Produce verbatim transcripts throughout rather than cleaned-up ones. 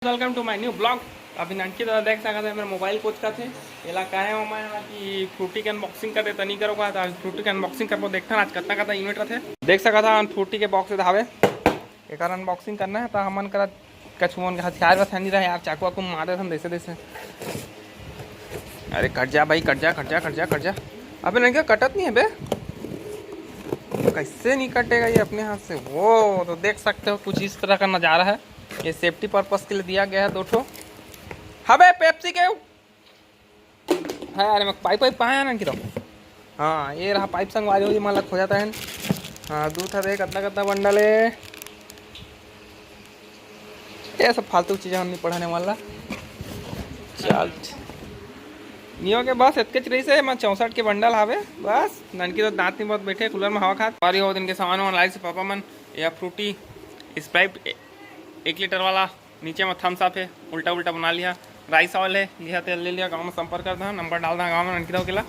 Welcome to my new blog। अभी ननकी दादा देख सकत हे, मेरा मोबाइल कोचकत हे। एला कहे हो मैं कि फ्रूटी के अनबॉक्सिंग कर दे, त नहीं करो कहा था। फ्रूटी के अनबॉक्सिंग करबो, देखथन आज कतना कतना यूनिट रथे। देख सकत हा, फ्रूटी के बॉक्स धावे, एकर अनबॉक्सिंग करना है। तो हमन करा कछु मन के हथियार वथियार नहीं रहे यार, चाकू वाकू मारे हम जैसे तैसे। अरे कट जा भाई, कट जा, कट जा, कट जा, कट जा। अबे नहीं, क्या कटत नहीं है बे? कैसे नहीं कटेगा ये अपने हाथ से? वो तो देख सकते हो, कुछ इस तरह का नज़ारा है। ये सेफ्टी पर्पस के लिए दिया गया है दो ठो। हबे पेप्सी के है यार, मैं पाइप वाइप कहाँ है ना कि तो। हाँ, ये रहा पाइप संगवारी हो, ये मन ला खोजत हे। हाँ, दू ठा देख, कतना कतना बंडल है। ये सब फालतू चीजें हम नहीं पढ़ाने वाला। चल, नियो के बस इतके रहिस हे, मैं चौसठ के बंडल हावे। बस ननकी तो दांत नहीं बहुत बैठे, कूलर में हवा खात। और ये वो दिन के सामान वामान लाइस हे पापा मन, या फ्रूटी, स्प्राइट, ए-, एक लीटर वाला, नीचे में थम्स अप है, उल्टा उल्टा बना लिया। राइस ऑयल है, लिहा तेल ले लिया, गाँव में संपर्क करता हूँ, नंबर डाल दा गाँव में ननकी दाऊ के ला।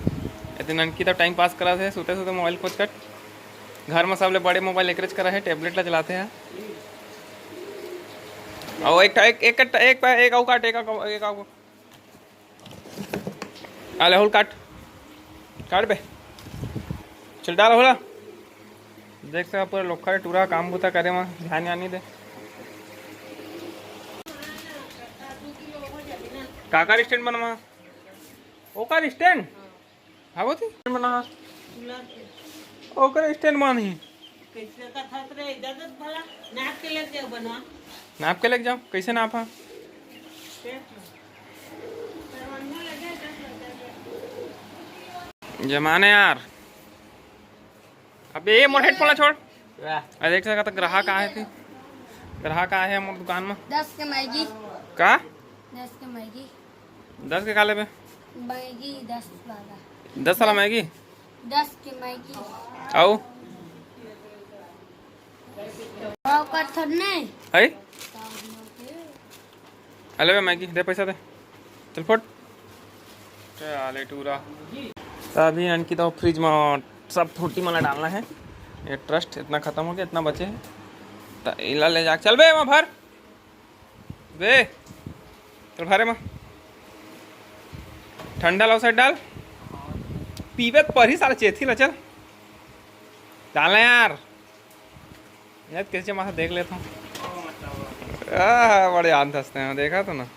इतने ननकी दाऊ टाइम पास करा थे, सोते सोते मोबाइल खोज कट। घर में सबले बड़े मोबाइल एकरेज करा है, टैबलेट ला चलाते हैं। और एक एक एक एक, एक, एक आऊ काट, एक आऊ, एक आऊ। अले होल काट, काट बे, चल डाल होला। देख सकत पूरा लोखा टूरा काम बुता करे मा ध्यान यान नहीं दे। काकर स्टैंड बनवा? ओकर स्टैंड? हाँ, वो थी स्टैंड बनवा। ओकर स्टैंड बन ही। कैसे का था रे, इधर तो भला नाप के लेके जाओ बनवा। नाप के लेके जाओ, कैसे नाप हा? जमाने यार। अबे ये मोर हेडफोन ला छोड़। वाह। अरे देख सकत ग्राहक आए थे, ग्राहक आए हैं मोर दुकान में। दस के मैगी। का? दस के मैगी। दस के का लेबे? मैगी दस वाला। दस वाला मैगी? दस के मैगी। आओ। पाव का थोड़ नहीं। है? अले बे मैगी दे, पैसा दे, चल फट। चले टूरा। तो अभी इनकी तो फ्रिज में सब फ्रूटी मन ला डालना है। ये ट्रस्ट इतना खत्म हो गया, इतना बचे है। तो इला ले जा, चल बे वहाँ भर बे, चल भरे में ठंडा ला साइड डाल। पीबे तो परही साला चेथी ला, चल डालना यार। यार कैसे माथा देख लेता हूँ। आह, बड़े आन धसते हैं, देखा तो ना।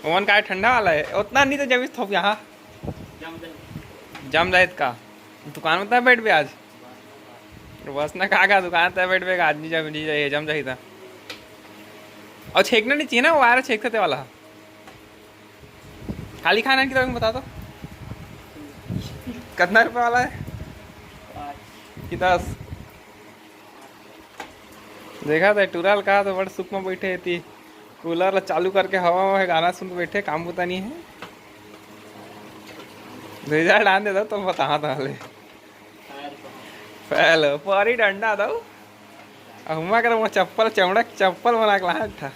ओवन का ठंडा वाला है, उतना नहीं तो जमीस थोप यहाँ। जम जाहित का दुकान में तब बैठ भी आज। बस ना कहा का दुकान तब बैठ भी आज नहीं जम, नहीं जाइए, जम जाहिता। और छेकना नहीं चाहिए ना, वो वायरस छेकते वाला। खाली खाना की तरफ बता दो, कितना रुपये वाला है? कि दस। देखा था टूरा ल कहा तो बड़ सुख में बैठे थी, कूलर ला चालू करके हवा में गाना सुन के बैठे, काम बुता नहीं है। रिजल्ट आने दो तो बता था ले। पहले पारी डंडा दो। अब हुआ कर वो चप्पल, चमड़ा के चप्पल बना के लाया था।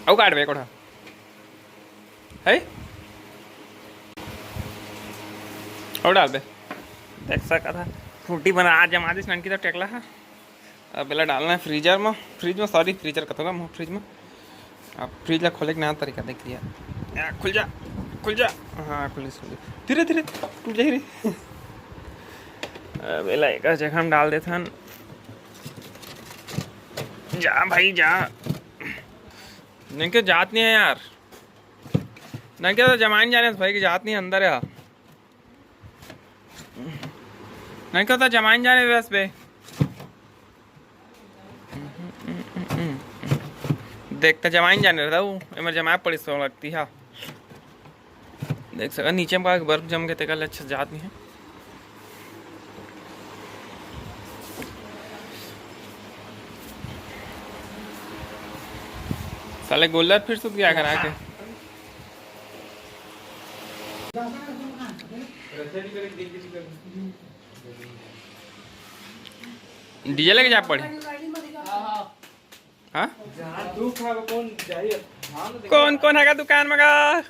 अउ काट बे कोठा। है? और डाल दे। देख सकत हा, फ्रूटी बना आज जमा दिस ननकी तो टेकला हा। अब एला डालना है फ्रीजर में, फ्रिज में, सॉरी, फ्रीजर कतो ना, फ्रिज में। अब फ्रिज ला खोले के नया तरीका देख लिया। या, खुल जा, खुल जा। हाँ, खुल गइस, खुल गइस। धीरे, धीरे, टूट जाही रे। अब एला एक जगह में डाल देथन। जा भाई, जा। नहीं के जात नहीं है यार। नहीं के तो जमाइन जाने भाई की जात नहीं अंदर है। नहीं के तो जमाइन जाने बस बे। देख तो जमाइन जाने रहता हूँ, एमर जमाए पड़ी सो लगती है। देख सका नीचे में का बर्फ जम के तेकर ले अच्छा जात नहीं है। साले गोल्डर फिर सुत गया करा के। डीजे लेके जा पड़ी। हाँ? कौन कौन है का दुकान में का?